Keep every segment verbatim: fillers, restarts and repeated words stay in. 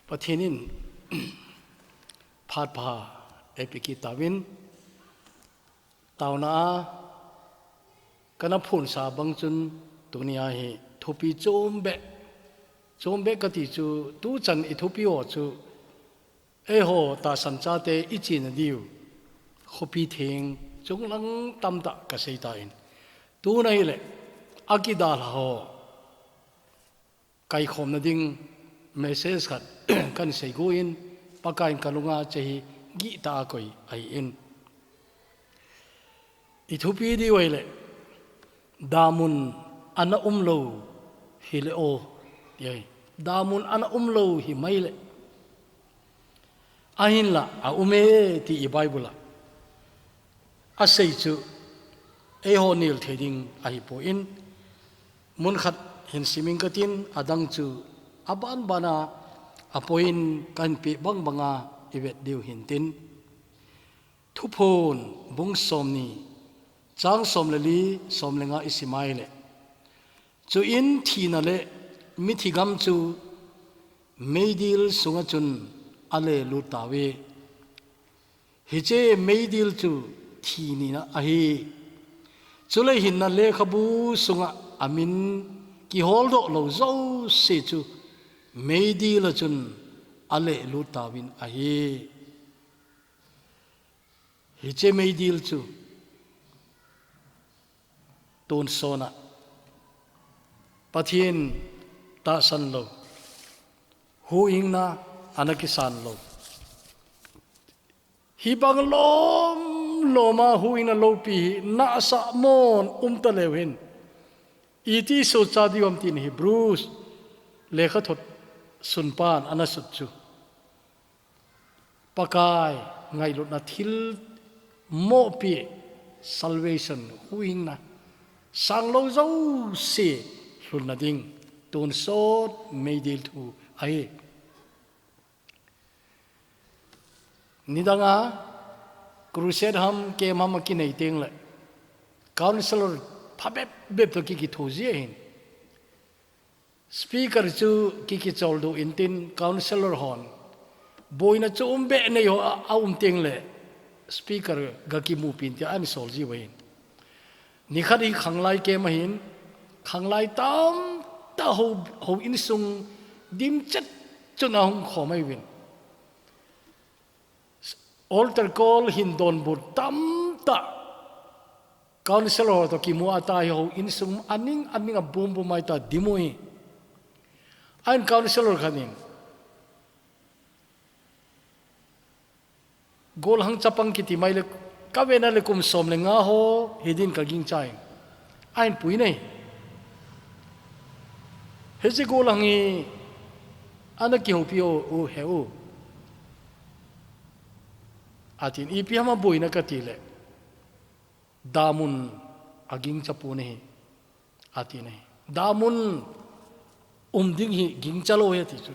Pathian in phat pha eipeh kit tauvin, taona a kana phonsa bang chun tunia hi thupi chom beh, chom beh kati chu tuchan i thupi ho chu eiho tahsan chate i chena diu khopi theng chunglang tamtah ka sei tan, tuna hileh a kidalha ho kaikhomna ding message khat kan sei guin, Pakaiyin ka lunga che hi gihta a koi ahin. I thupi diu ahileh, damun ana umlou hileh o, ti ahi. Damun ana umlou hi maileh. Ahinlah, a um e ti i Bible a a sei chu eiho nel thei ding ahipoi. Mun khat hin siming katin, adang chu a banbana a point kan peh bangbanga i vet diu hintin. Thuphon bung somni, chang som le li, som le nga i sim ahileh, chuin thina le mithi gam chu meidil sunga chun a lelut tauve. Hiche meidil chu thi nina ahi. Chuleh hinna lekhabu sunga a min kiholdoh lou jouse chu meidil a chun a lelut tauvin ahi. Hiche meidil chu tonsot a Pathian tahsan lou, huhhingna ana kisan lou, hibang lom lom a huhhingna loupi hi nasa mon um taleu hin iti sohcha diu ham tin Hebrews lekhathot sunpan ana sut chu. Pakai ngailutna thil mohpi, salvation, huhhingna, sang lou jouse lhunna ding tonsot meidil thu ahi. Nidanga crusade ham, camp ham a kinei teng leh, councillor phabep bep toh ki kitho ji ahin. Speaker chu ki kicholdo intin, councillor hon boina chu um beh nei ho a, a um teng leh speaker ga kimupi in tia an sol ji uve. Nikhat hi khanglai camp ahin, khanglai tamtah ho, ho insung dimchet chun ahung khom ahiuvin. Altar call hin donbut tamtah councillor ho toh kimu a, tua hi ho insung aning aning a bumbum a ita dim u hi. Ahin councillor khat in, golhang chapang kiti mai leh, ka vena leh kum som le nga ho hi din ka gingchan, ahin pui nei. Hiche golhang hi ana kihoupi u, u he u, atin. Ipi ham a boina kati leh, damun a gingcha pon ahi, atin ahi. Damun um ding hi gingcha lou ahi ati chu.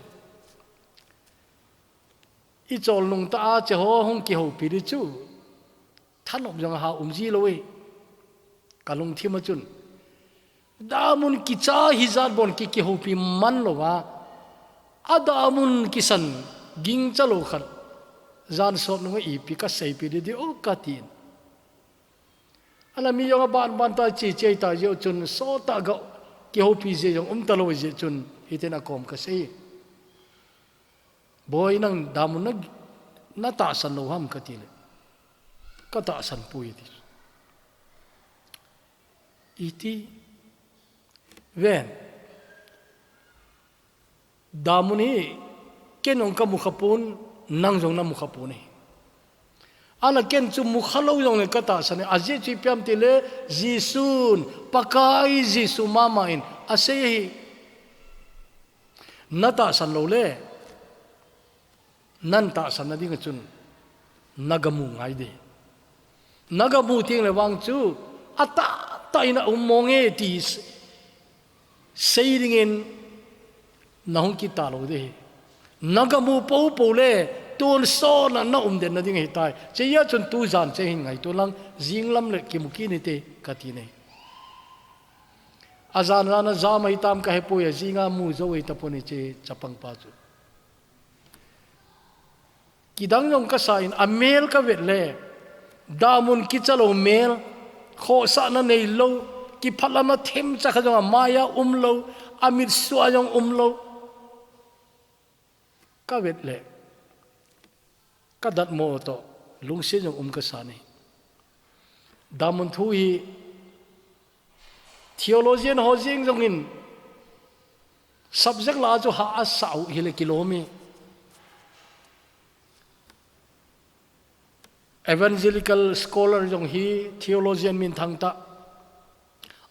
I chol nung ta a che ho hung kihoupi di chu, thanop jong a ha um ji lou e. Ka lungthim a chun, damun kicha hijat bon ki kihoupi man lou a, a damun kisan gingcha lou khat, jan sot nung a ipi ka seipi di di o katin. Ahinla mi jong a ban ban ta, che che ta jeh chun, sot a ga kihoupi jeh jong um talou jeh chun, hitin a kom ka sei. Boi, nang damun na, na tahsan lou ham kati leh, ka tahsan poi ati. Iti ven. Damun hi ken jong ka mukha pon, nang jong na mukha pon ahi. Ahinla ken chu mukha lou jong leh ka tahsan e, ajeh chu ipi ham ti leh, Jesun, Pakai Jesu mama in asei ahi. Na tahsan lou leh, nang tahsan na ding a chun na ga mu ngai de. Na ga mu teng leh vang chu, a tahtah in a um mong e ti s-, sei dingin na hung kit talou de. Na ga mu poupou leh, tonsot na, na um den na ding ahitai. Che a chun tujan che hin ngaito lang, jing lam leh kimu kit inte kati nei. A jan jan a jam ahitam ka hepoi, a jing a mu jou ahitapon hiche chapang pa chu. Kidang jong ka sa in a mel ka vet le, damun kicha lo mel, khohsahna nei lo, kiphalamna themcha kha jong a mai a um lo, a mitsuah jong um lo. Ka vet le, ka datmo toh, lungset jong um ka sa ni. Damun thu hi, theologian ho jeng jong in, subject la chu ha a sa u hi le kilom e. Evangelical scholar jong hi theologian minthang tah,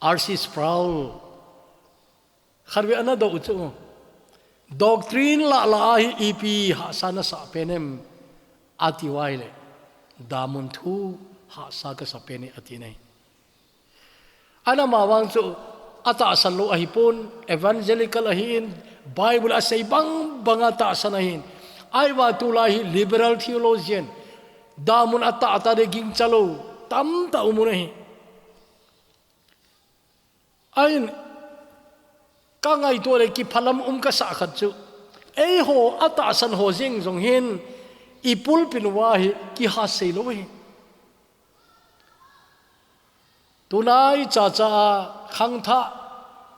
R C Sproul. Khat ve ana doh u chu. Doctrine la la a hi ipi hahsa na sa pen em a ti uai le. Damun thu hahsa ka sa pen e a ti nei. Ana ma vang chu a tahsan lo ahi pon, evangelical ahi in, Bible a sei bang bang a tahsan ahi in. Ai va tu lai hi liberal theologian, damun a tah tah de gingcha lo, tam tah um u na hi. Ahin, ka ngaito le kiphalam um ka sa khat chu. Ei ho a tahsan ho jeng jong hin, i pulpit uva hi kiha sei lo hi. Tunai cha cha a khangthah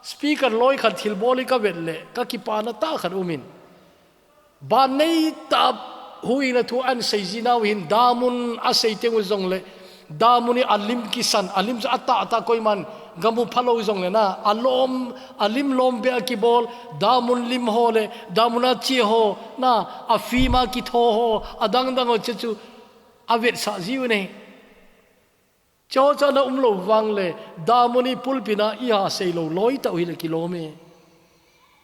speaker loi khat thilbol i ka vet le ka kipana tah khat um in. Ban nei tah huina thu an sei ji nau hin damun a sei teng u jong le damun i a lim kisan, a lim chu a tah tah koiman ga mu pha lo jong le na, a lom, a lim lom be a kibol, damun lim ho le damun a chia ho na, a fim a kitho ho, a dang dang ho che chu a vetsah ji u nei. Cho cha na um lo vang le, damun i pulpit a i ha sei lo loi tah u hi le kilom e.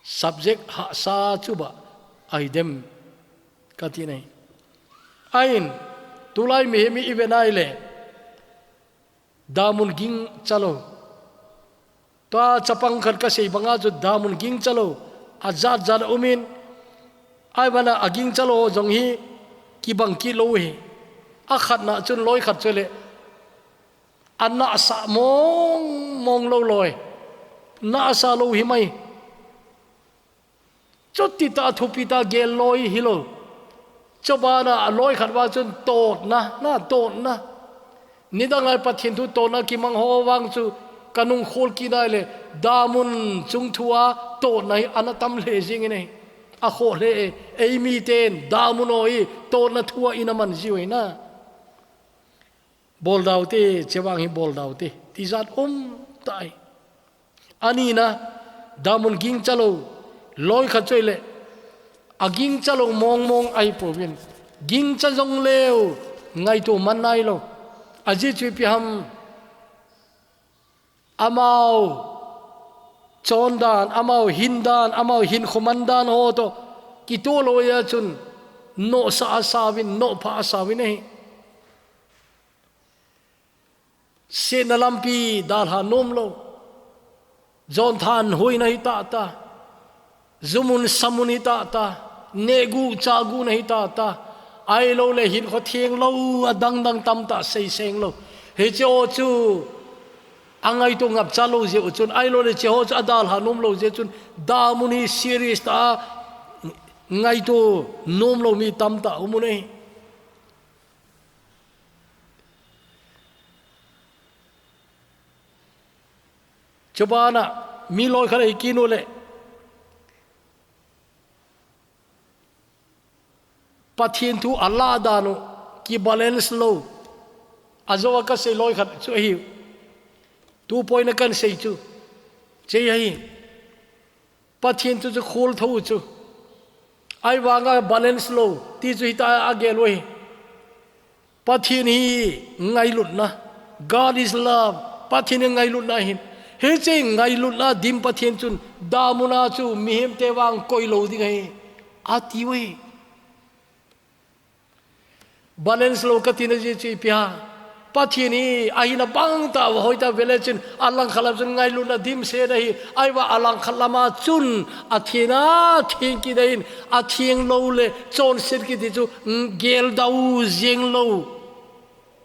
Subject hahsa chu ba ahi dem ka ti nei. Ahin, tulai mihem i ve nai le, damun gingcha lo. Tua chapang khat ka sei banga chu damun gingcha lo, a jat jat a um in, ai vana a gingcha lo jong hi kibang kit lo hi. A khatna chun loi khat chu le, a nasa mong mong lo loi. Nasa lo hi mai. Chuti tah thupi tah gel loi hi lo. Chubana a loi khat vang chun totna, na totna. Nidang ai Pathian thu totna kimang ho vang chu ka nung khol kit nai le, damun chung thu a totna hi ana tam hle jing in ei. A kho hle e, ei mi ten damun ho hi totna thu a ina man ji u hi na. Bol dau te, che vang hi bol dau te. Ti jat um tai. Ani na, damun gingcha lo, loi khat chu le, a gingcha lo mong mong ahi pouvin. Gingcha jong leu, ngaito man nai lo. A ji chu ipi ham, amau chon dan, amau hin dan, amau hin khoman dan ho toh, kito lo ya chun, nosa a sa vin, nopha a sa vin ei. Sietna lampi dalha nom lo. Jon than huina hi tah tah. Zumun samun hi tah tah. Nehgu chagu na hi tah tah. Ai lo le hin kho thiang lo a dang dang tam tah sei seng lo. Hi che ho chu a ngaito ngap cha lo je u chun. Ai lo le che ho chu a dalha nom lo je chun. Damun hi serious tah a ngaito nom lo mi tam tah um u nei. Chubana mi loi khat ei kinu le. Pathian thu a la dan u ki balance lo. A jo a ka sei loi khat chu ahi. Tu poina kan sei chu. Che ahi. Pathian thu chu khol tho chu. Ai vanga balance lo, ti chu hita a gel u hi. Pathian hi ngailutna. God is love. Pathian hi ngailutna hin. Hiche ngailutna dim Pathian chun damuna chu mihem te vang koi lo ding ahi. A ti u hi. Balance lo ka tina ji chu ipi ham. Pathian hi a hina bang tah a hoi tah vele chun a langkhat lam chun ngailutna dimset ahi. Ai va a langkhat lama chun a thina thing kit ahin a thing lo le chonset kiti chu, mm, gel dau jeng lo.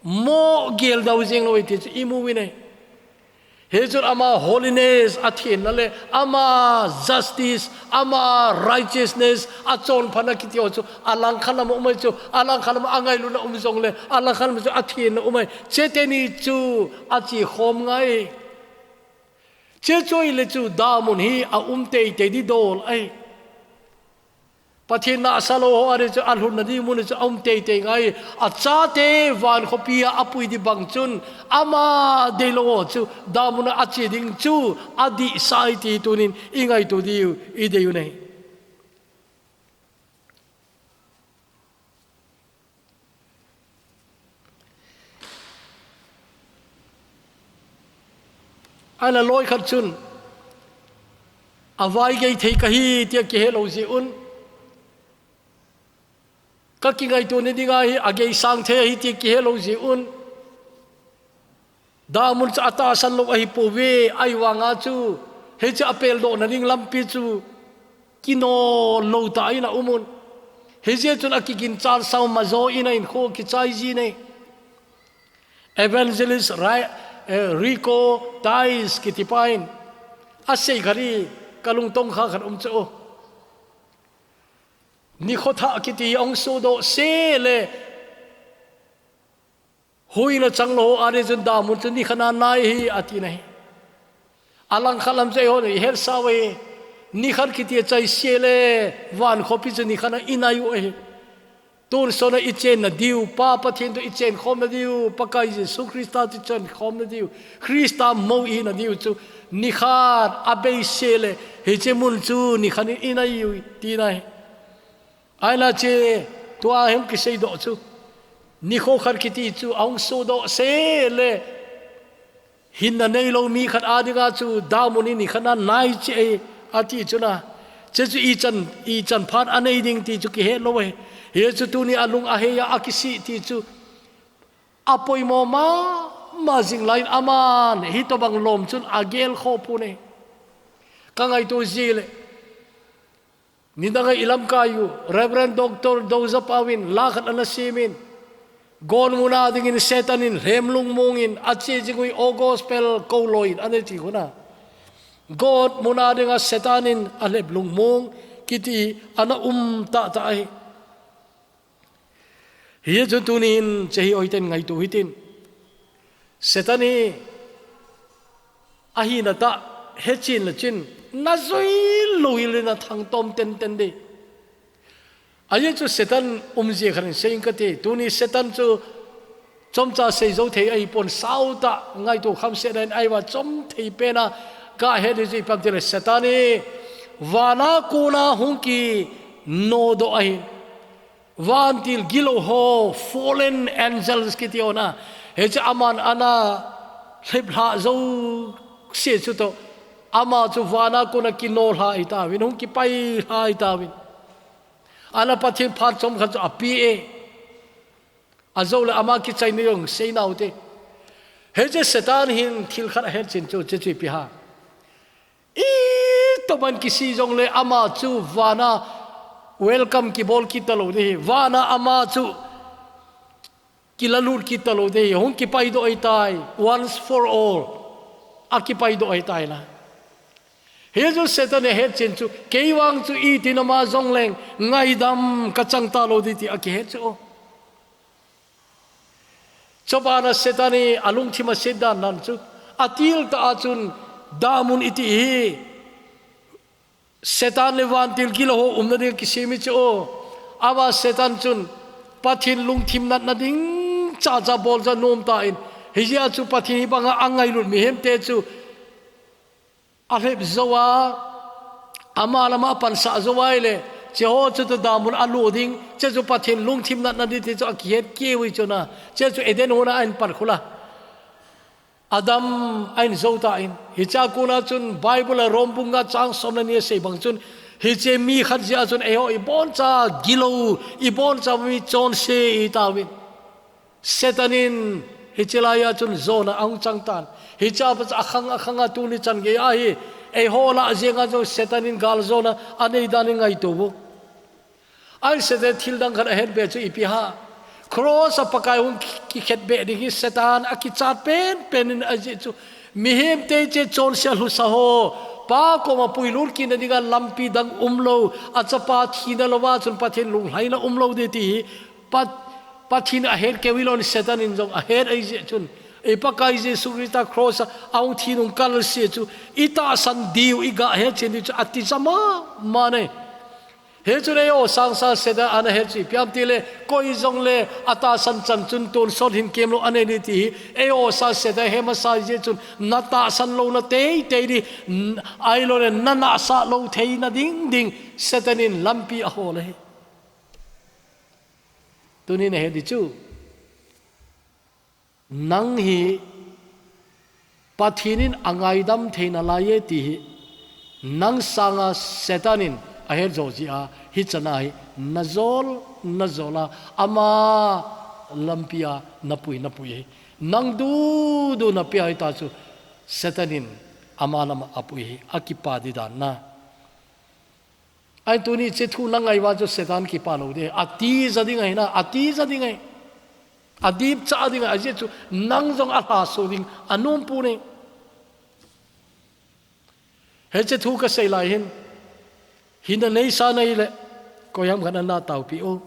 Mo gel dau jeng lo ti chu i mu u nei. Hichun ama holiness a thenna le, ama justice, ama righteousness, a chonphatna kiti ho chu, a langkhat lam a um ahi chu, a langkhat lam a ngailutna um jongle, a langkhat lam chu a thenna um ahi. Cheteni chu a chekhom ngai. Che chu ahile chu damun hi a um teitei di dol ahi. Pathen nahsa lou ho a ding chu a lhunna ding mun chu a um teitei ngai. A chate van khopi a a pui di bang chun ama deilou ho chu damun a a che ding chu a dihsa ahi ti tunin i ngaito diu i dei u ahi. Ahinla loi khat chun, a vai gei thei ka hi tia kihe lou jeh un, ka kingaito ni ding ahi, a gei sang thei ahi tia kihe lou jeh un, damun chu a tahsan lou ahi pouve, ahivanga chu, hiche a peldohna ding lampi chu, kinol lou tah in a um un. Hijeh chun a kiginchat sau ma jo in a inkho kichai ji ahi. Evangelist Rai-, eh, Rico Tice kiti pa in a sei khat hi ka lungtong kha khat um chu. Nikho thah kiti hi a hung sodoh se le, huhhingna chang lou ho a ding chun damun chu nikhat a nai ahi, a ti ahi. A langkhat lam chu eihon i hetsah u ahi. Nikhat kiti a chai se le van khopi chu nikhat a i nai u ahi. Tun sona i chenna diu, Pa Pathen toh i chenkhomna diu, Pakai Jesu Christa toh i chenkhomna diu, Christa mou i hina diu chu nikhat a bei se le hiche mun chu nikhat in i nai u, ti ahi. Ahinla che, tua hi hung kiseidoh chu, nikho khat kiti chu a hung sodoh se le, hinna neilou mi khat a dinga chu damun hi nikhat a nai cheh ahi, a ti chu ahi. Che chu ichan, ichan phat a nei ding ti chu kihet lou ahi. Hiche chu tuni a lung a hei a, a kisih ti chu a poimo mama jing lai in aman hitobang lom chun a gel khopon ahi. Ka ngaito ji le, nidang a i lamkai u, Reverend Doctor Doza Pau in la khat ana sem in, got mun a dingin Satan in lhem lungmong in a che jing u hi, Aw Gospel kou lou in, ana ti u ahi. Got mun a dinga Satan in a lhem lungmong kiti ana um tahtah ahi. Hiche chun tunin che hi hoiten ngaito hitin. Satan hi a hina tah hechen le chun na jui lou hel in a thangtom tenten ding. Ajeh chu Satan umjia khat in sei inge kati. Tuni Satan chu chomcha sei jou thei ahipon, sautah ngaito khamsetna in ahivang chom thei pen a ka het ding chu ipi ham itile Satan hi van a kona hung kinodoh ahi. Vantil gilou ho, fallen angels kiti ho ahi. Hiche aman ana lhep lha jouse chu toh, ama chu van a kona kino lha ahi tauvin, hung kipai lha ahi tauvin. Ahinla Pathen phat chomkhat chu a pe e. Ajou le ama kichaina jong sei nau te. Hiche Satan hin thil khat a hetchen chu, che chu ipi ham. Itobang kisih jongle ama chu van a welcome kibol kit talou ding ahi. Van a ama chu kilalut kit talou ding ahi. Hung kipaidoh ahitai. Once for all. A kipaidoh ahitai na. Hiche chu Satan in a hetchen chu, kei vang chu itin ama jongleng ngaidam ka chang talou ding ti a kihet chu. Chubana Satan hi a lungthim a set dan nan chu, a til tah a chun damun iti hi Satan le vantil gilou ho umna ding kisem ahi chu. Ama Satan chun Pathen lungthim natna ding chacha bol chu anom tan, hijeh a chu Pathen hibanga angailut mihemte chu a lhep jou a, ama lama a pansah jou ahile, hiche ho chu toh damun a lut ding, hiche chu Pathen lungthim natna ding ti chu a kihet kei u ahi chu na, hiche chu Eden hon a ahin pan khul a. Adam ahin jou tan, hichea kona chun Bible a Rom bung nga chang som le ni a sei bang chun, hiche mi khat jeh a chun eiho iboncha gilou, iboncha mi chonse ihi tauvin. Satan in hiche laiya chun jona ahung chang tan. Hichea pat a khang a khang a tuni chan geiya hi, eiho lah jenga jong Satan in galjona anei dan i ngaito u. Ahin Satan thil dang khat a hetbe chu ipi ham. Cross a Pakai hung ki-, kikhetbe ding hi Satan a kichat penpen in ajeh chu Mihemte hiche chonse lhusa ho, Pa koma puilut kitna dinga lampi dang umlou, a chapa thina louva chun Pathen lunglhaina umlou ding ti hi, Pa, Pathen ahet keu hilou in Satan in jong ahet ahi jeh chun, i Pakai Jesu Christa cross a ahung thi nung kalse chu, i tahsan diu, i gah hetchen diu chu ati jama mama e. Hichun eiho sangsa Satan ana het chu ipi ham tile, koi jongle atahsan chan chun tonsot hin kemlou anei ding ti hi, eiho sangsa Satan he masa jeh chun na tahsan louna teitei ding, n-, ahilouleh na nahsah lou theina ding ding Satan in lampi ahol ahi. Tunin ahet ding chu. Nang hi Pathen in angaidam thei nalai e ti hi, nang sanga Satan in ahet jo jeh a, hichan a hi najol, najol a, ama lampi a napui, napui hi. Nang dudu napia hita chu Satan in ama lama apui hi, akipa ding dan na. Ahin tuni hiche thu nangai uva chu Satan kipa lou ding, atija ding ahi na, atija ding ahi. Adipcha ding ahi, ajeh chu nang jong alhaso ding, anom poi. Hiche thu kasei lai hin, hina neisa nahile, koiham khat ana taopi o.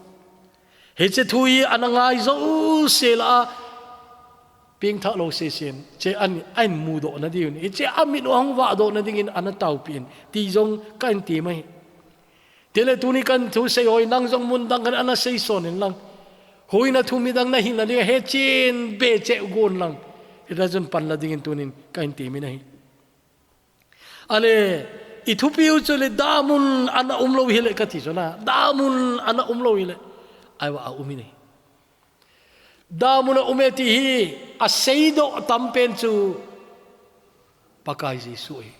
Hiche thu hi ana ngai jouse lah a, pengthah lou sesen, hiche ahin, ahin mudoh na ding in, hiche amit u ahung vahdoh na dingin ana taopi in, ti jong kahin ti mai. Tile tuni kahin thusei ho hi, nang jong mun dang khat ana seison in lang. Huhhingna thu midang nahin na ding, hetchen be cheh gon lang. Hita chun pan la dingin tunin kahin ti mai ahi. Ale, i thupiu chu le damun ana umlou hile kati chu na, damun ana umlou hile. Ahi uva aum e. Damun aum e ti hi, aseidoh tampen chu Pakai Jesu ahi.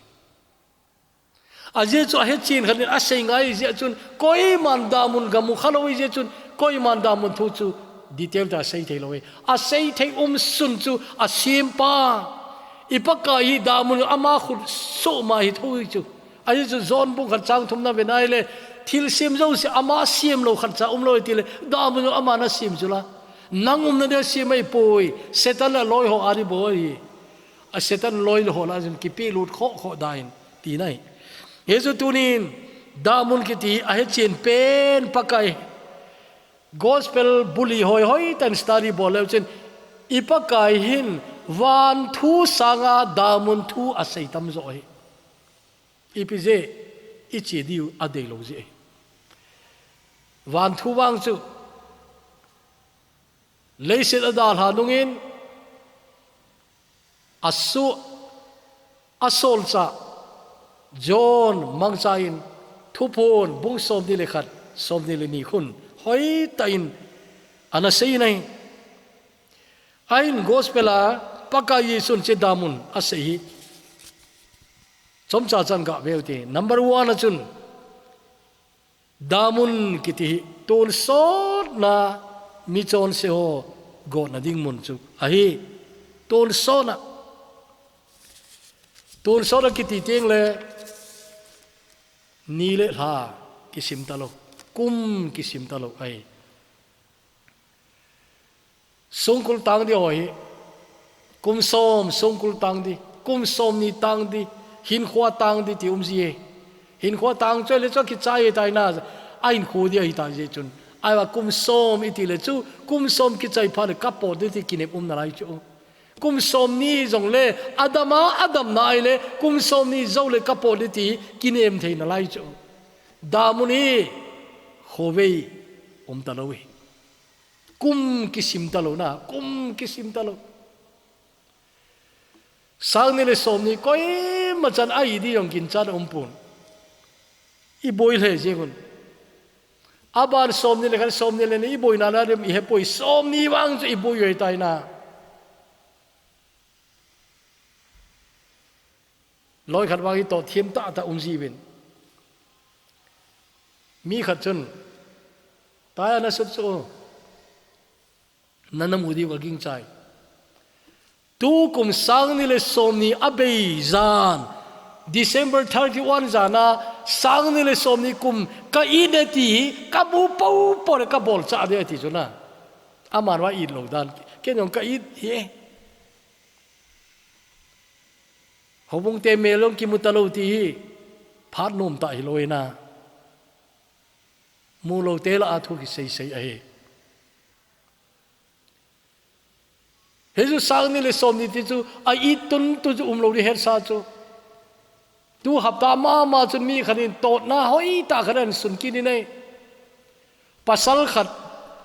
Ajeh chu ahetchen khat in asei ngai jeh chun, koiman damun gamu khalou jeh chun, koiman damun thu chu detail tah a asei thei lou e. Asei thei um sun chu asempa. I Pakai hi damun ama khut soh ma hi thu hi chu. Ajeh chu John bung khat chang thumna ve nahile, thilsem jouse ama semlou khatcha umlou e tile, damun aman asem chu la. Nang umna dia asem ahipoi, Satan le aloi ho a ding bou ahi. A Satan loi le ho lah a chun kipelut khoh khoh dan in, tina ahi. Hichu tunin, damun kiti ahetchen pen Pakai. Gospel buli hoi hoi tah in study bol leu chun, i Pakai hin van thu sanga damun thu asei tamjo ahi. Ipi jeh, i che diu adeilou jeh ahi. Van thu vang chu, leiset adalha nungin, asu-, asolchah John mangcha in Thuphon bung somni le khat, somni le ni khun hoitah in ana sei in ahi. Ahin Gospel a Pakai Jesun hiche damun asei hi chomcha chan gah veu te. Number one a chun, damun kiti hi tonsotna michonse ho gotna ding mun chu ahi. Tonsotna. Tonsotna kiti teng le ni le lha kisim talou, kum kisim talou ahi. Songkul tang ding ho hi, kum som songkul tang ding, kum somni tang ding, hinkho tang ding ti um ji e. Hinkho tang chu le chu kichai tai na, ahinkho ding ahi ta jeh chun. Ahi uva kum som iti le chu, kum som kichai phat le kapot ding ti kinem um nalai chu. Kum somni jong le, adam a, adam nai le, kum somni jou le kapot ding ti kinem thei nalai chu. Damun hi, khovei um talou e. Kum kisim talou na, kum kisim talou. Sang ni le som ni koima chan a-it ding jong ginchat a um pon. I boi lheh jeng un. Aban som ni le khat, som ni le ni i boina na dem i hepoi, som ni vang chu i boi u ahi tai na. Loi khat vang hi toh thim tah tah um ji uvin. Mi khat chun, tai ana sut chu, nana mu diu ka gingchai. Tukum sang ni le som ni a bei jan, December thirty-one jan a, sang ni le som ni kum ka it e ti hi, ka mu popo le ka bolchah ding ahi ti chu na. Aman va it lou dan, ken jong ka it hi e. Houbung te mel jong kimu talou ti hi phat nom tah hilou hina. Mu lou te lah a thu kisei sei ahi. Hichu sang ni le som ni ti chu a it tun tu chu umlou di hetsa chu. Tu hapta mama chun mi khat in totna hoitah khat ahin sun kit in ahi. Pasal khat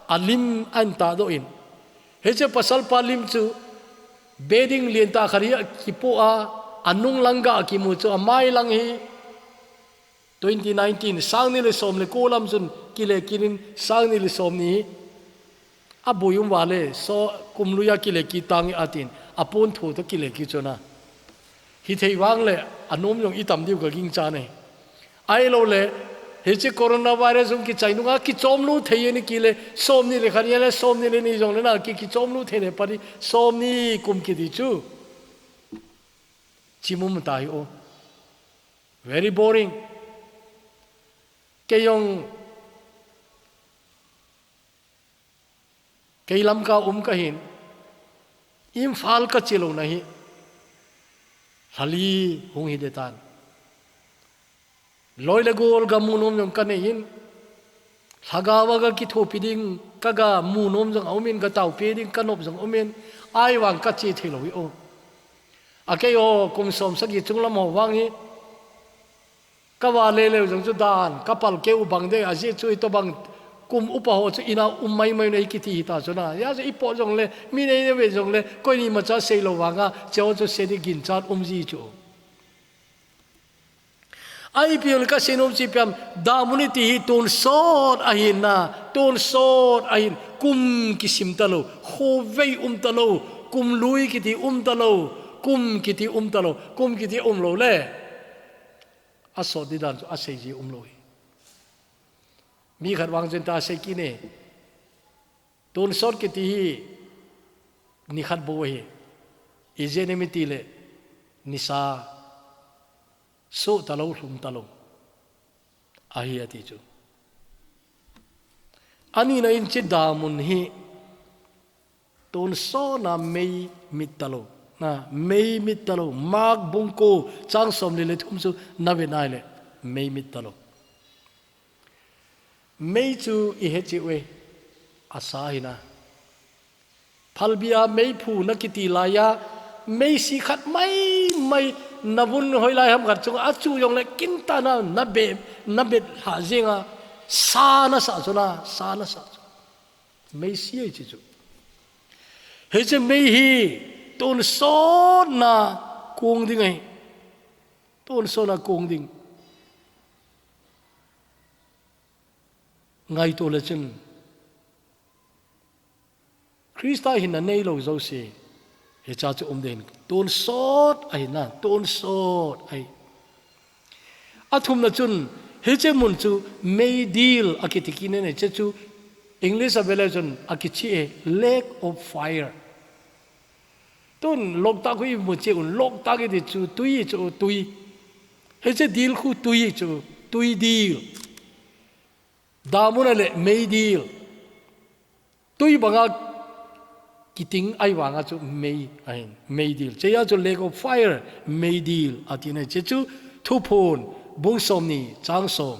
a lim ahin tahdoh in. Hiche pasal pa lim chu bedding lian tah khat hi akipoh a, anung lang gah akimu chu amai lang hi twenty nineteen, sang ni le som le ko lam chun kile kit in sang ni le som ni hi aboi um vale, so kum lui a kile kit tange atin, apontho toh kile kit chu na. Hithei vang le anom jong itam diu kagingchan e. Ahilou le, hiche coronavirus jong kichai nunga kichomlu thei e ni kile, som ni le khat ni le, som ni le ni jong le na ki, kichomlu thei le pari, som ni kum kiti chu. Chimum ta hi o. Very boring. Kei jong, kei Lamka um kahin, Imphal kache louna hi lha li hung hi de tan. Loi le gol ga mu nom jong kanei in, lhagao a ga kithopi ding, kaga mu nom jong aum in, ga taopi ding kanop jong um in, ahivang kache thei lou hi o. A kei o, kum som sagi chung lam ho vang hi, kava le leu jong chu dan, kapal keu bang de, ajeh chu itobang kum upa ho chu ina um mai mai na hi kiti hita chu na. Hijeh a chu ipoh jong le, mi nei ve jong le, koi ni macha sei lou vanga, che ho chu se di ginchat um ji chu. Ahi pi ul ka sei nom chu ipi ham, damun iti hi tonsot ahin na, tonsot ahin, kum kisim talou, khovei um talou, kum lui kiti um talou, kum kiti um talou, kum kiti umlou le. Asot di dan chu asei ji umlou hi. Mi khat vang chun ta sei kit e. Tonsot kiti hi nikhat bou ahi. Ijeh inem itile nisa, soh talou, lhum talou ahi ati chu. Anina in hiche damun hi tonsot na mei mit talou. Na, mei mit talou. Mark bung ko chang som li le thum chu na ve nai le mei mit talou. Mei chu i he cheh uve, asa hina. Phalbi a meiphu na kiti lai a, meisi khat mai mai na vun hoilai ham khat chunga achu jong le kin tah na, na be, na bet lha jeng a, sa na sa chu na, sa na sa chu. Meisi ahi hiche chu. Hiche mei hi tonsot na kong ding ahi. Tonsot na kong ding. Ngaito le chun Krista hinna neilou jouse, hiche chu um ding ahi. Tonsot ahi na, tonsot ahi. Athumna chun, hiche mun chu meidil akiti kit in ahi, hiche chu English a vele chun akichih e, lake of fire. Tun Loktak khu imu cheh un, Loktak iti chu tui chu tui. Hiche dil khu tui chu, tui dil. Damun a le meidil. Tui banga kiting ahi vanga chu mei ahin, meidil. Hiche a chu lake of fire, meidil ati na. Hiche chu Thuphon, bung som ni, chang som,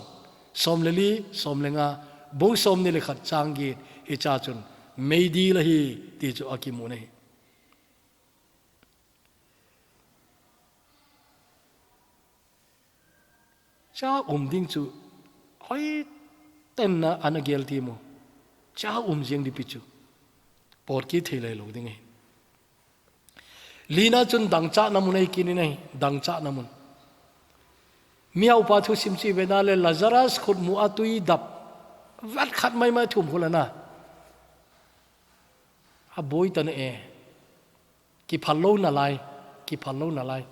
som le li, som le nga, bung som ni le khat chang get, hiche a chun meidil ahi ti chu akimu na ahi. Hiche a um ding chu, hoiten na ana gel ti mo. Hiche a um jeng di pi chu. Pot kit thei lai lou ding ahi. Lina chun dangchahna mun ahi kit in ahi, dangchahna mun. Mihaupa thusim chu i ve na le Lazarus khutmu a tui dap. Vat khat mai mai thum khu la na. Aboi ta na e. Kiphal lou nalai, kiphal lou nalai.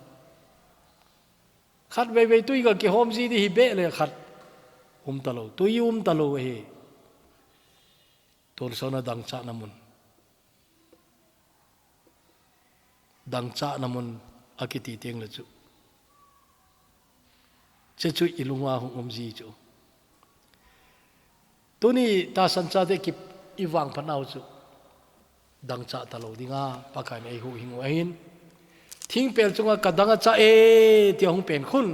Khat vei vei tui ga kihom ji di hi beh le khat um talou, tui um talou ahi. Tonsot na dangchahna mun. Dangchahna mun akiti teng le chu. Hiche chu i lunga hung um ji chu. Tuni tahsan chate kip i vangphat nau chu. Dangchah talou dinga, Pakai in eihuhhing u ahin. Thingpel chunga ka dang a cha e, tia hung pen khun.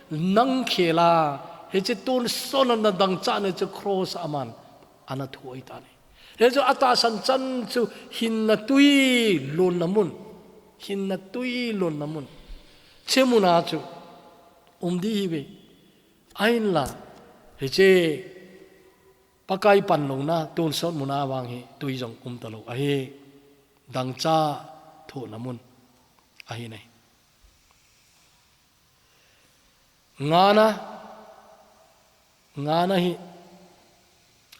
Nang khela, hiche tonsot na dang cha na chu cross a aman ana thu ai ta ni. Hichu a tahsan chan chu hinna tui lonna mun. Hinna tui lonna mun. Che muna chu um di hi ve. Ahinla, hiche Pakai panlona tonsot muna vang hi tui jong um talou ahi. Dang cha thohna mun ahi nai. Ngana, ngana hi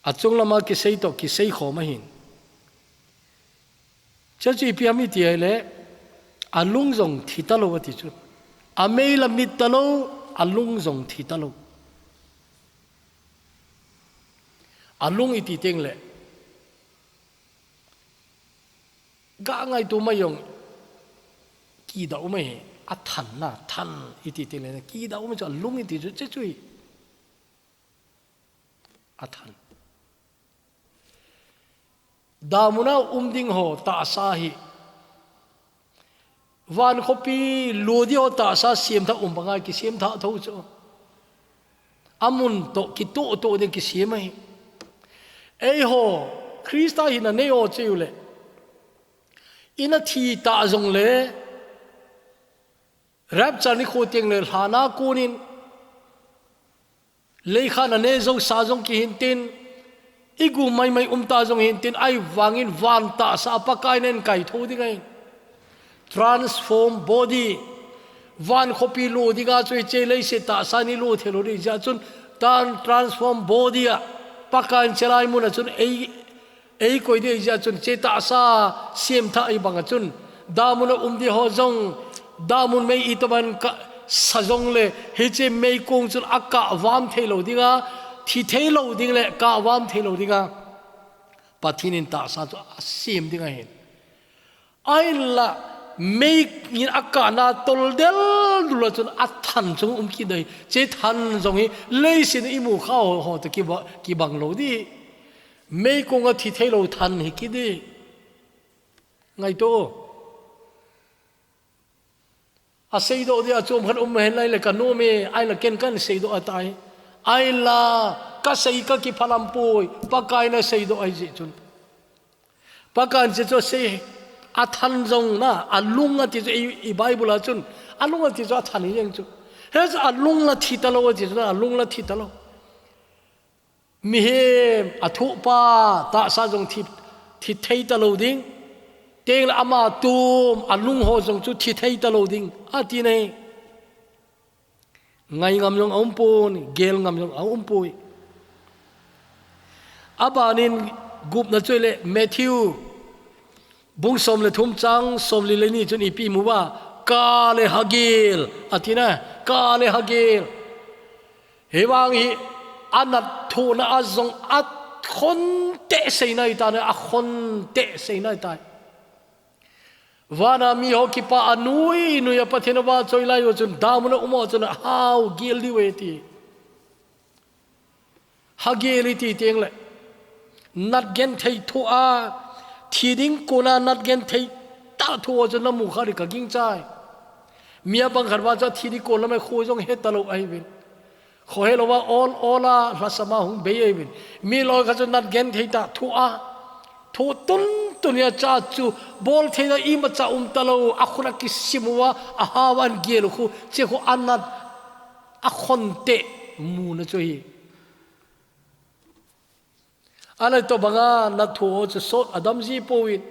a chung lama kisei toh kisei khom ahin. Chuchu ipi ham iti ahile, a lung jong thi talou ati chu. A mei la mit talou, a lung jong thi talou. A lung iti teng le, ga ngaito mai jong kida um ahi, a thanna, than iti teng le, kida um chu a lung iti chu, chuchu hi a than. Damuna um ding ho tahsa hi. Van khopi lo di ho tahsa siam tha um banga kisiam tha tho chu. A mun toh kitoh toh ding kisiam ahi. Eiho, Krista hinna nei ho cheu le. Ina thi ta jong le. Rapture ni kho teng le lhana kunin. Leikha na ne zo sa jong kihin tin, i gu mai mai um ta jong hin tin, ai vangin van tahsa Pakai nen kai tho ding ahi. Transform body, van khopi lo dinga chu hiche leiset tahsa ni lo thei lo ding jeh chun tan transform body a Pakai in chelai mun a chun ei Ei koi ding ahi jeh chun che tahsa siam tha ahi banga chun, damun a um di ho jong, damun mei i taman ka sa jong le, hiche mei kong chun a kah vam thei lo dinga, thi thei lo ding le kah vam thei lo dinga. Pathen in tahsa chu a siam ding ahin. Ahinla, mei in a kahna tol del dul a chun a than chung um kit ding ahi. Che than jong hi, leiset i mu kha ho, ho toh kiba-, kibang lo di. Mei kong a thi thei lo than hi kit di. Ngaito. A seidoh dia chom khat um hen lai le ka nom e, ahinla ken kan seidoh a tai. Ahinla, ka sei ka kiphalam poi, Pakai na seidoh ahi jeh chun. Pakai in che chu a sei, a than jong na, a lung a ti chu i, i Bible a chun, a lung a ti chu a than hi jeng chu. He chu a lung la thi ta lo a ti chu na, a lung la thi ta lo. Mihem a thupa tahsa jong thi, thi thei ta lo ding. Teng le ama tum a lung ho jong chu thi thei ta lo ding. A ti nei. Ngai ngam jong a um pon, gel ngam jong a um poi. A banin gupna chu le Matthew, bung som le thum chang som li le ni chun ipi mu va, ka le hagel, a ti na, ka le hagel. Hivang hi a nat thuna a jong a khon teh seina i ta na, a khon teh seina i ta. Vana mi ho kipa a nui nui a Pathen a va choi lai u chun damun a um u chun a hau gel di ve ti. Hagel i ti teng le. Nat genthei thu a, thi ding kona nat genthei ta thu u chun na mu kha di ka ging chai. Mi a bang khat va chu thi di kon lam e khu jong he ta lo ahi vin. Khohe lo va ol ol a lhasam a hung bei ahi vin. Mi loi kha chu nat genthei ta thu a. Thu tun tun a cha chu bol thei na ima cha um ta lo a khun a kisim u a a hau an gel u khu che khu a nat a khon teh mu na chu hi. A nat thu banga nat thu u chu sot a dam ji poi.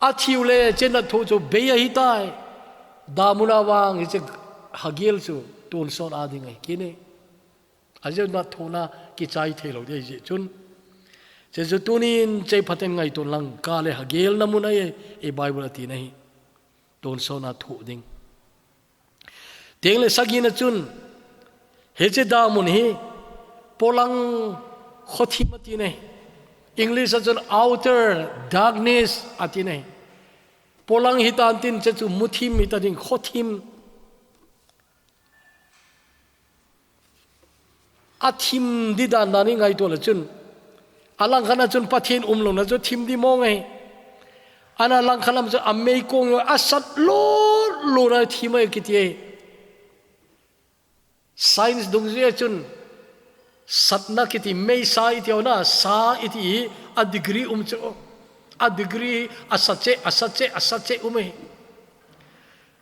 A thiu le che nat thu chu bei ahi tai. Damun a vang hiche hagel chu tonsot a ding ahi kit e. A jeh nat thuna kichai thei lo di ahi jeh chun. Che chu tunin che phaten ngaito lang ka le hagel na mun ahi e Bible a ti na hi. Tonsot na thu ding. Teng le sagi na chun, hiche damun hi, polang khothim a ti nei. English a chun outer darkness a ti nei. Polang hi tan tin che chu muthim hi ta ding khothim. A thim di dan dan i ngaito le chun. A langkhat a chun Pathen um lo na chu thim di mong ahi. Ana langkhat lam chu a meikong a sat lo luna thim ahi kiti ahi. Science dungjuia chun satna kiti, meisa iti aw na, sa iti hi a degree um chu. A degree hi a sa che, a sa che, a sa che um ahi.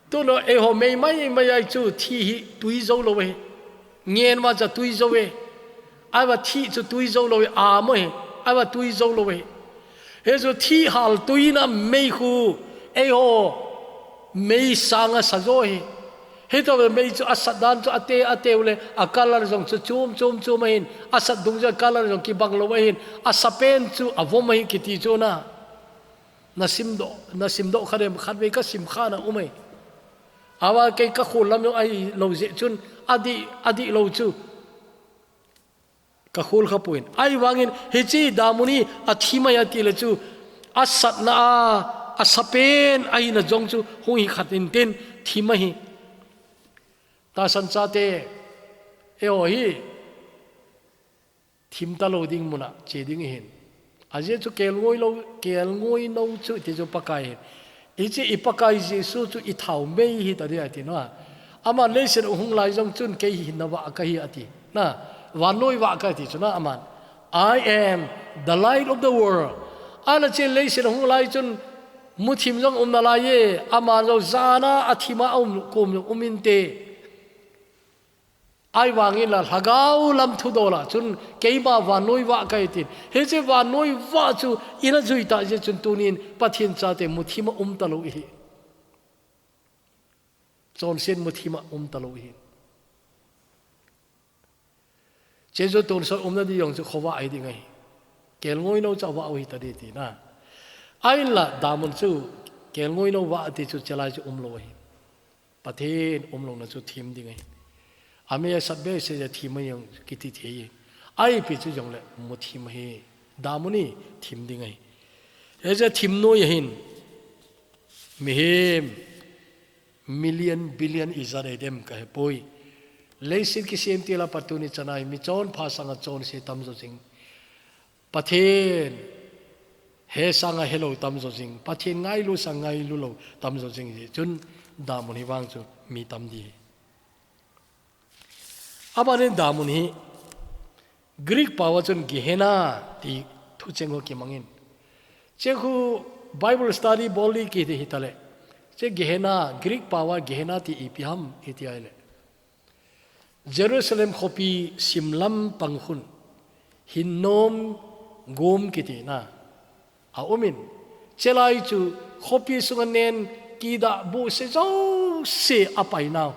Tun eiho mei mai mai ahi chu thi hi tui zo lo ahi. Ngen ma cha tui zo ahi. Ahivang thi chu tui zo lo ahi, a mo ahi. Ahivang tui zo lo ahi. Hichu thi hal tuina mei khu eiho mei sanga sa zo ahi. Hitobang mei chu a sat dan chu a te, a teu le a color jong chu chum, chum, chum ahin. A sat dungjuia color jong kibang lo ahin. A sa pen chu a vom ahi kiti chu na. Na simdoh, na simdoh kha dem, khatvei ka sim kha na um ahi. Ahivang kei ka khol lam jong ahi lo jeh chun a dih, a dih lo chu. Ka khol kha poi. Ahivangin hiche damun hi a thim ahi ati le chu a satna a, a sa pen ahina jong chu hung hi khat intin thim ahi. Tahsan chate, eiho hi thim ta lo ding muna che ding ihin. Ajeh chu kelngoi lo, kelngoi no chu ti chu Pakai ahin. Hiche i Pakai Jesu chu i thao mei hi ta ding ahi ti na. Aman leiset a hung lai jong chun kei hi na vah ka hi ati. Na, vannoi vah ka ti chu na aman. "I am the light of the world." Ana che leiset a hung lai chun muthim jong um nalai e, aman jong jana a thima a um kum jong um inte. Ahivangin la lhagao lam thudol a chun keima vannoi vah ka hi tin. Hiche vannoi vah chu i na jui ta jeh chun tunin Pathen chate muthim a um ta lo ihi. Chonset muthim a um ta lo ihi. Che chu tonsot umna ding jong chu khovah ahi ding ahi. Kelngoi no chu a vah u hi ta ding ti na. Ahinla damun chu kelngoi no vah ti chu chelai chu um lo ahi. Pathen um lona chu thim ding ahi. A mei a sat behseh a thim ahi jong kiti thei. Ahi pi chu jong le muthim ahi. Damun hi thim ding ahi. Hiche thim noi ahin. Mihem million, billion ijat ahi dem ka he poi. Leiset kisem til a pat tuni chan a hi mi chonpha sanga chonse tam jo jing. Pathen he sanga he lo tam jo jing. Pathen ngailu sanga ngailu lo tam jo jing jeh chun damun hi vang chu mi tam ding. Abanin damun hi Greek pao a chun Gehenna ti thucheng ho kimangin. Che khu Bible study bol ding kiti hi ta le. Che Gehenna, Greek pao a Gehenna ti ipi ham iti ahi le. Jerusalem khopi sim lam pang khun Hinnom gum kiti na a um in, chelai chu khopi sunga nen kidah buhse jouse a pai nau.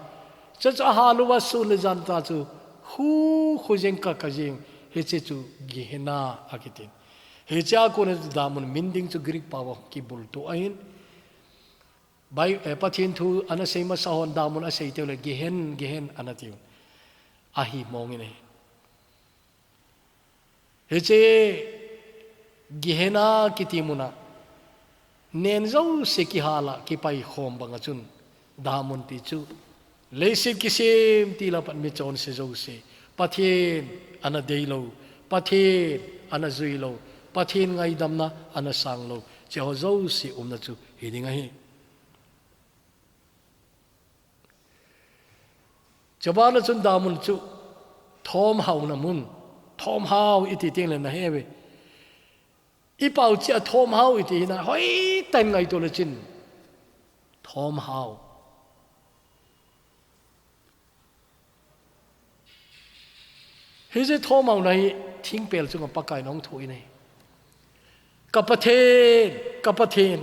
Che chu a hal uva sun le jan ta chu khu khu jeng ka ka jeng, hiche chu Gehenna a kiti. Hiche a kon a chu damun min ding chu Greek pao a kibultu ahin. Bai, eh, Pathen thu ana sei masa hon damun a sei teu le Gehen, Gehen ana tiu. Ahi mong in ahi. Hiche Gehenna kiti muna nen jouse kihal a kipai khom banga chun damun ti chu leiset kisem til a pat mi chonse jouse, Pathen ana dei lo, Pathen ana jui lo, Pathen ngaidamna ana sang lo, che ho jouse umna chu hi ding ahi. Chubana chun damun chu thomhauna mun, thomhao iti teng le na he ve. I pao chia thomhao iti hina, hoitah in ngaito le chin. Thomhao. Hiche thomhauna hi thingpel chunga Pakai in ahung thoh in ahi. Ka Pathen, ka Pathen,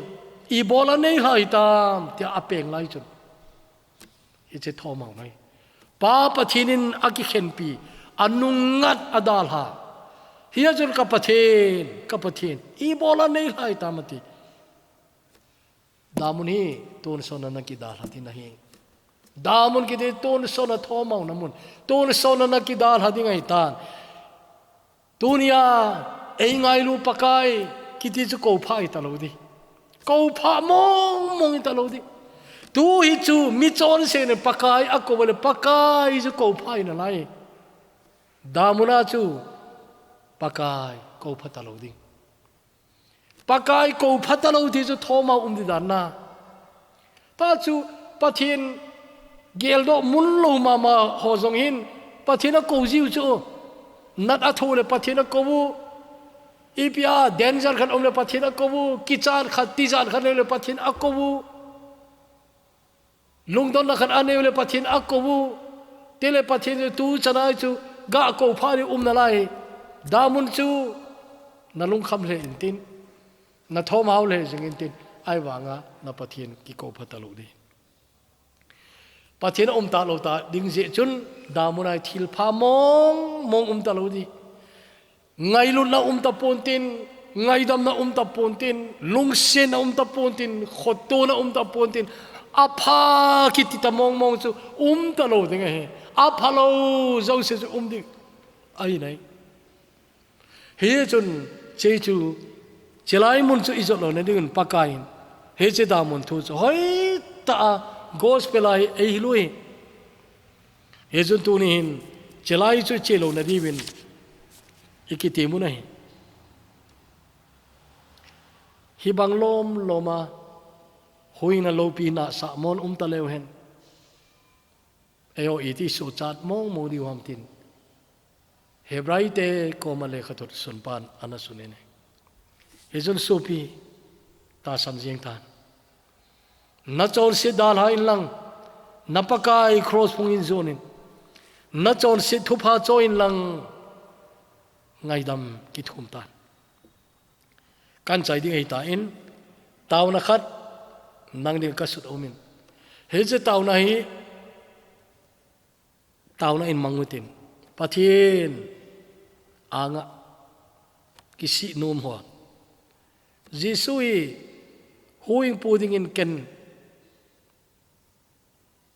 ibola nei lhai tam, tia a peng lai chun. Hiche thomhauna hi. Pa Pathen in a kikhenpi, a nungngat a dalha. Hia chun ka Pathen, ka Pathen, ibola nei lhai tam ati. Damun hi tonsotna na kidalha ding ahi. Damun kiti tonsotna thomhauna mun. Tonsotna na kidalha ding ahi tan. Tunia ei ngailu Pakai kiti chu kou pha hita lo di. Kou pha mong mong hita lo di. Tu hi chu mi chonse in Pakai a kou le Pakai chu kou pha hina lai. Damun a chu Pakai kou pha ta lo ding. Pakai kou pha ta lo ti chu thomhao um di dan na. Ta chu Pathen geldoh mun lou mama ho jong hin Pathen akou jiu chu. Nat atho le Pathen akou u. Ipi a danger khat um le Pathen akou u. Kichat khat, tijat khat le Pathen akou u. Lungdonna khat anei u le Pathen akou u. Tile Pathen chu tu chana chu ga kou pha di um nalai. Damun chu na lungkham le intin. Na thom hau le jing intin. Ahivanga na Pathen kikou pha talou di. Pathen aum talou ta ding jeh chun, damun a hi thil pha mong mong um talou di. Ngailutna um tapon tin, ngaidamna um tapon tin, lungsetna um tapon tin, khotona um tapon tin, apha kiti ta mong mong chu um talou ding ahi. Aphalou jouse chu um ding ahi nai. Hichun, hiche chu, chulai mun chu ijot louna dingin Pakaiyin hiche damun thu chu hoitah a gospel a hi eihil u ahi. Hichun tuni hin, chulai chu iche louna diuvin ikiti mun ahi. Hibang lom lom a, huhhingna loupi nahsah mon um taleu hen. Eiho iti sochat mong mong diu ham tin. Hebraite koma lekhathot sunpan ana sun in. Hichun sopi tahsan jing tan. Na chonset dalha in lang, na Pakai cross phung in jon in. Na chonset thupha cho in lang, ngaidam kithum tan. Kahin chai ding ahi tan, tauna khat, nang ding kasut umin. Hiche tauna hi, tauna in mang utin. Pathen anga kisih nom ho. Jesu hi huhhingpu dingin ken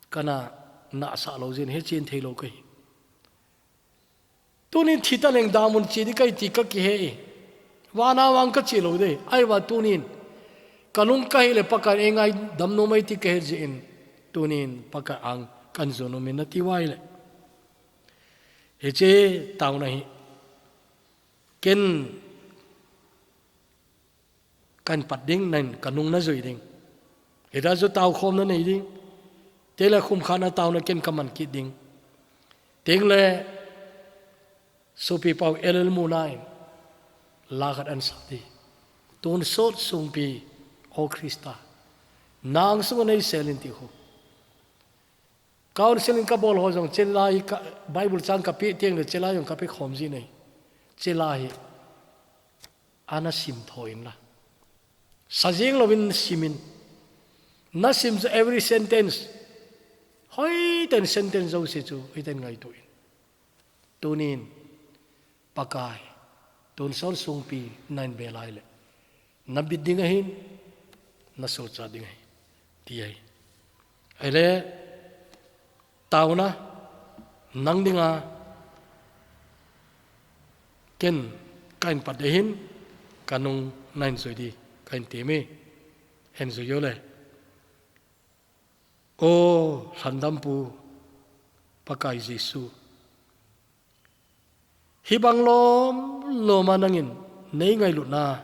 kana nahsah lou jeh in hichen thei lou kahi. Tunin thi taleng damun che ding kahi ti kakihe e. Vana vang kache lou ding. Ahivang tunin. Kalung kahi le Pakai in eingaidam nom ahi ti kahe jeh in. Tunin Pakai ang kahin jon umin nati uva ahile. Hiche tauna hi. Ken kahin pat ding, nangin kanung najui ding. Hita chu taokhomna nei ding. Tile khumkhana tauna ken kaman kit ding. Tin le sopi pau L L Muna in la khat ahin sah e. Tonsot sungpi, O Christa, na angsunga neisel in ti khu. Counseling kabol ho jong chulai ka, Bible chang kape teng le chulai jong kape khom ji nei. Chulai hi ana sim tho in la. Sa jing louvin sim in. Na sim chu every sentence. Hoiten sentence jouse chu, hoiten ngaito in. Tunin, Pakai, tonsot sungpi, nahin be lai le. Na bit ding ahin, na sochat ding ahi, ti ahi. Ahile, tauna, nang dinga, ken, kahin pat ding ahin, kanung nahin jui ding, kahin ti mi, hin jui o le. O, lhandampu, Pakai Jesu. Hibang lom loma nangin neingailutna,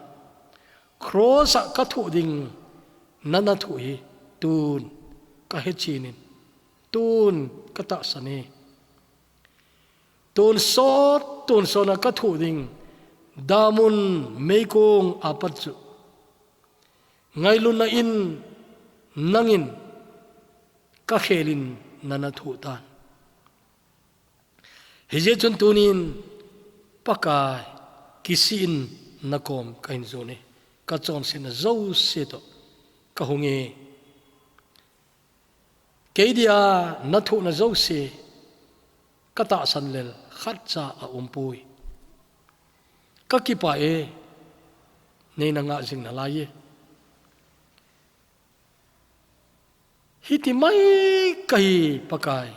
cross a kathoh ding nana thoh hi tun kahechen in, tun katahsan e. Tonsot, tonsot a kathoh ding damun meikong apat chu ngailutna in nangin kakhelin nana thoh tan. Hijeh chun tunin Pakai kisih in nakom kahin jon e, kachonsetna jouse toh kahung e. Kei dia nathohna jouse katahsan lel khatcha aumpoi. Kakipah e, neina ngah jing nalai e. Hiti mai kahi Pakai,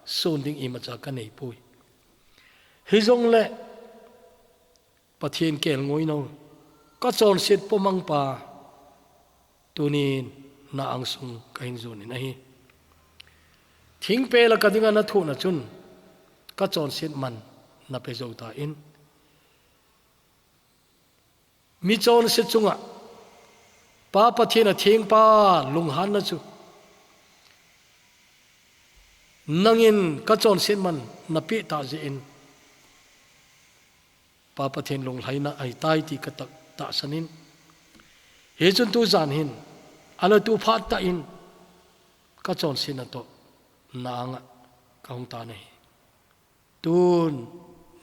son ding imacha kaneipoi. Hijongle Pathen kelngoi nau, kachonset pomang pa, tunin na angsung kahin jon in ahi. Thingpel a kadinga nathohna chun, kachonset man nape jou tan. Mi chonse chunga Pa Pathen atheng pa lunghanna chu Nangin kachonset man napeh tah jeh in, Pa Pathen lunglhaina ahitai ti katah, tahsan in. Hichun tujan hin, ahilouleh tu phat tah in, kachonsetna toh, na anga kahung tan ahi. Tun,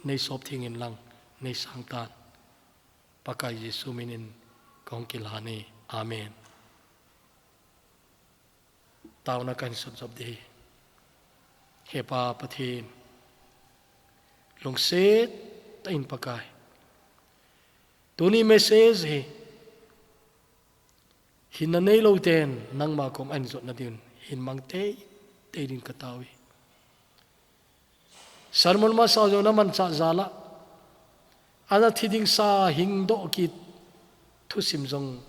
neisop theng in lang, neisang tan. Pakai Jesu minin kahung kilhan e. Amen. Taona kahin sut jop ding ahi. He Pa Pathen, lungset tah in Pakai, tuni message hi, hinna neilou ten nangma kom ahin jotna din, hin mang teitei din katao e. Sermon masa jong namanchah jal a, ana thi ding sa hingdoh kit thusim jong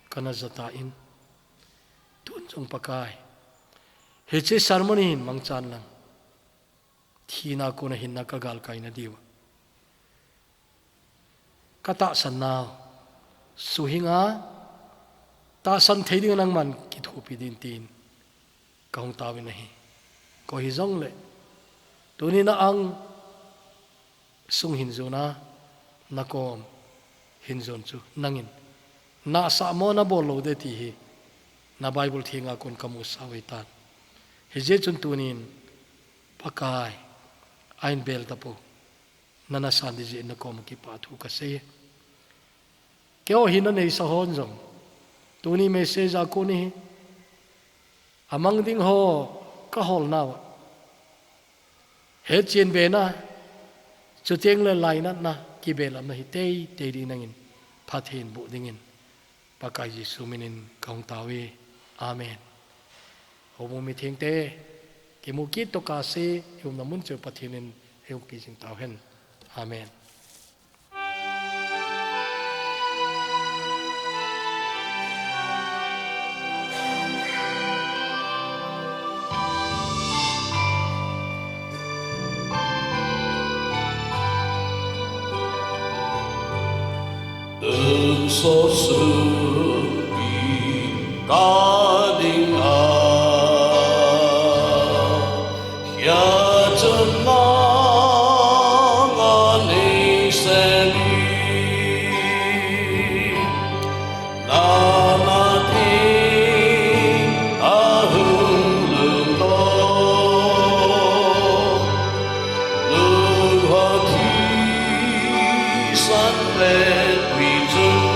kana ja tan. Tun jong Pakai, hiche sermon hin mangchan lang, thina a kona hinna kagalkai na diuva, katahsan nau suhing a, tahsan thei ding nangman kithopi din tin kahung taovin ahi. Koi hijongle, tuni na angsung hin jon a, nakom hin jon chu nangin nahsah mo nabol lou ding ti hi, na Bible thenga kon kamusah u ahitan. Hijeh chun tunin Pakai, ahin bel tapou, nana san ding jeh in nakom a kipa thu kasei e. Keiho hinna neisa hon jong, tuni message a kon hi, amang ding ho kahol nauva, hetchen bena, chuteng le lainatna, kibelapna hi teitei ding nangin phatthei boh dingin, Pakai Jesu minin kahung tao e. Amen. Houbung mithengte, kimu kit toh kasei, i umna mun cheh u Pathen in eihung peh jing tauhen. Amen. Tun so sung pi ka ding a, hia chun nang a nei se li. Nana theng a hung lum lo, lung ho thisan le tui chun,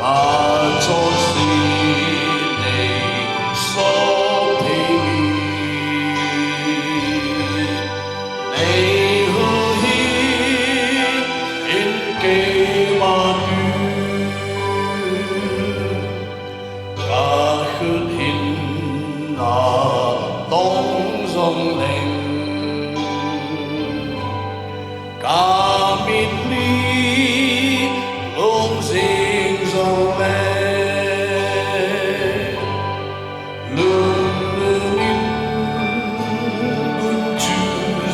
kachonset neisop thei in. Nei huhhing in keima tui, ka khut hin natong jongleng, ka mit li lung jing jongleng, lunglut in gun chu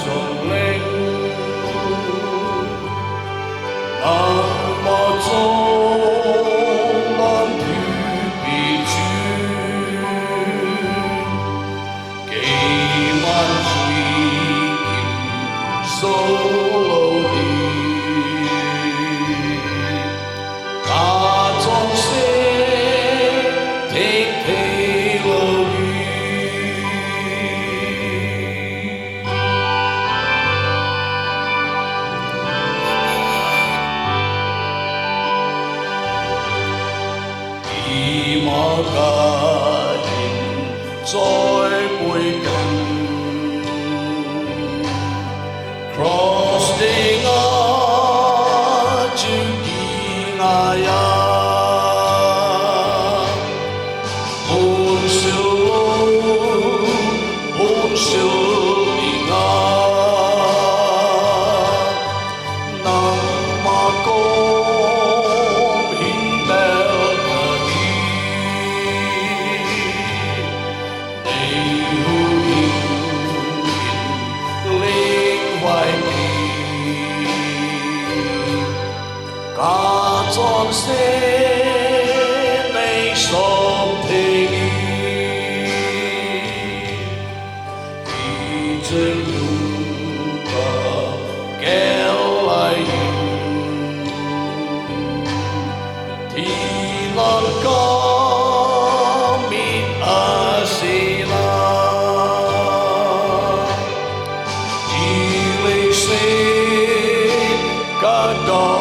jongleng, nangma chondan thupi chu, keiman jui in jou lou ding. Kachonset thei thei lou ding. Ima ka hin choi pui kan. Cross dinga chu kingai a, mun sil lo, mun sil dinga, nangma kom hin bel ka hi. Nei huhhing in leng vai in, kachonset neisop thei in. Lord.